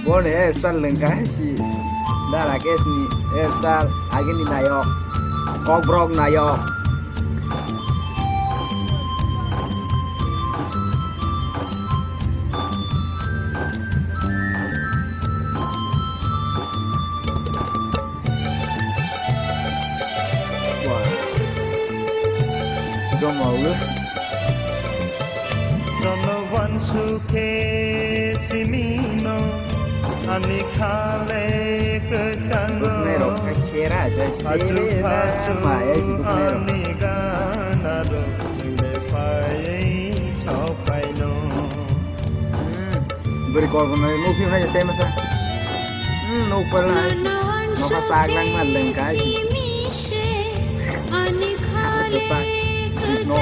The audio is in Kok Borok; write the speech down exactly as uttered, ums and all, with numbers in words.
Boni hairstyle lengka si. Da Rakesh ni hairstyle, agini nayok. Kokborok nayok. Wah. Jomo. Jono wansukhe simino ani khale kwchango. Bwsnai rok khai sera jai. Phachu sera phachu maya si bwsnai rok. Ani gana rok befai sokhaino. Hmm. Bwrwi korokno nukphi hwnai tei masa. Hmm, nukpar na. Nokha chak langma lengka si. Aswk kwchak. Nok